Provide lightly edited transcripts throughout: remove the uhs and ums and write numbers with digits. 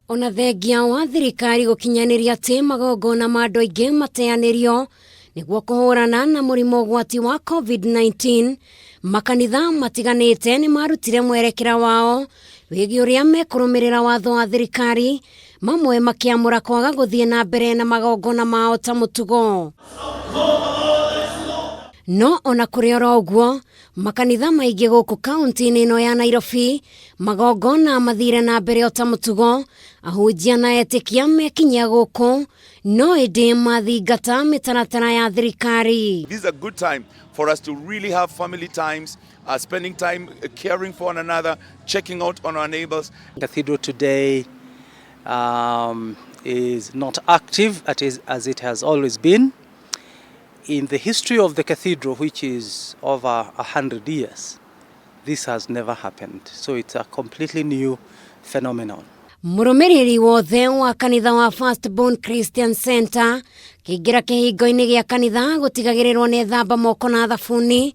Ona thengia wa thirikari gũkinyanĩria atĩ magongona ma andũ aingĩ mateanĩrio nĩguo kũhũrana na mũrimũ ũgwati wa COVID-19, makanitha matiganĩte nĩ marutire mwerekera wao wĩgiĩ ũrĩa mekũrũmĩrĩra watho wa thirikari, mamwe makĩamũra kwaga gũthiĩ na mbere na magongona mao ta mũtugo. No ona kũrĩ oro ũguo, makanitha maingĩ gũkũ kaunti-inĩ ĩno ya Nairobi, magongona mathire na mbere o ta mũtugo, ahunjia na etĩkia mekinyia gũkũ, no ĩndĩ mathingata mĩtaratara ya thirikari. This is a good time for us to really have family times, spending time caring for one another, checking out on our neighbors. Cathedral today is not active as it has always been. In the history of the cathedral, which is over 100 years, this has never happened. So it's a completely new phenomenon. Mũrũmĩrĩri wothe wa kanitha wa Firstborn Christian Center kĩingĩra kĩhingo-inĩ gĩa kanitha gũtigagĩrĩrwo nĩ thamba moko na thabuni.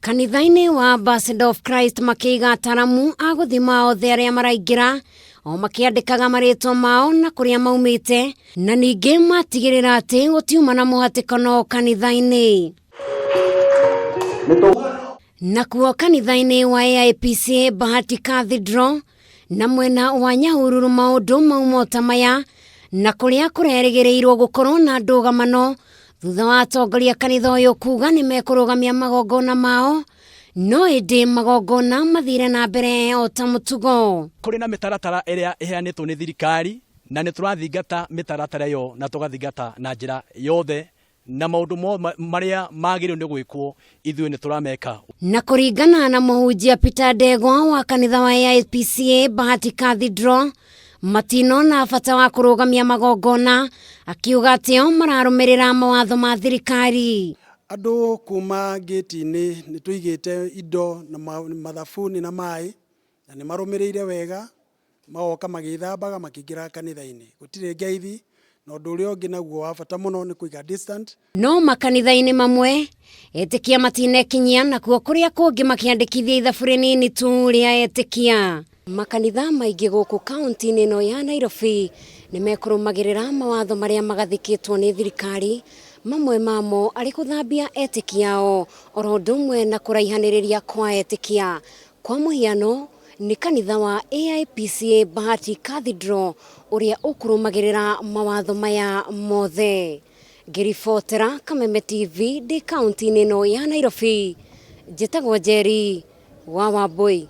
Kanitha-inĩ wa Ambassador of Christ makĩiga ataramu a gũthima othe arĩa maraingĩra o makĩandĩkaga marĩtwa mao na kũrĩa maumĩte, na ningĩ matigĩrĩra atĩ gũtiuma na mũhatĩkano kanitha-inĩ. Nakuo kanitha-inĩ wa AIPCA Bahati Cathedral na mwena wa Nyahururu maũndũ mauma ta maya, na kũrĩa kũrerĩgĩrĩirwo gũkorwo na ndũgamano thutha wa atongoria kanitha ũyũ kuga nĩ mekũrũgamia magongona mao, no ĩndĩ magongona mathire na mbere o ta mũtugo. Kũrĩ na mĩtaratara ĩrĩa ĩheanĩtwo nĩ thirikari, na nĩ tũrathingata mĩtaratara ĩyo na tũgathingata na njĩra yothe, na maũndũ marĩa magĩrĩirwo nĩ gwĩkwo ithuĩ nĩ tũrameka. Na kũringana na mũhunjia Peter Ndegwa wa kanitha wa AIPCA Bahati Cathedral, matinona bata wa kũrũgamia magongona, akiuga atĩ o mararũmĩrĩra mawatho ma thirikari. Andũ kuma ngĩti-inĩ nĩ tũigĩte indo na mathabuni na maĩ, na nĩ marũmĩrĩire wega, magoka magĩthambaga makĩingĩra kanitha-inĩ. Gũtirĩ ngeithi, na ũndũ ũrĩa ũngĩ naguo wa bata mũno nĩ kũiga distant. No makanitha-inĩ mamwe etĩkia matinekinyia, nakuo kũrĩa kũngĩ makĩandĩkithia ithabu rĩnini tu rĩa etĩkia. Makanitha maingĩ gũkũ kaunti-inĩ ĩno ya Nairobi nĩ mekũrũmagĩrĩra mawatho marĩa magathĩkĩtwo nĩ thirikari, mamwe mamo arĩ gũthambia etĩkia ao oro ũndũ ũmwe na kũraihanĩrĩria kwa etĩkia. Kwa mũhiano nĩ kanitha wa AIPCA Bahati Cathedral ũrĩa ũkũrũmagĩrĩra mawatho maya mothe. Ngĩribotera Kameme TV ndĩ kaunti-inĩ ĩno ya Nairobi, njĩtagwo Njeri wa Wambui.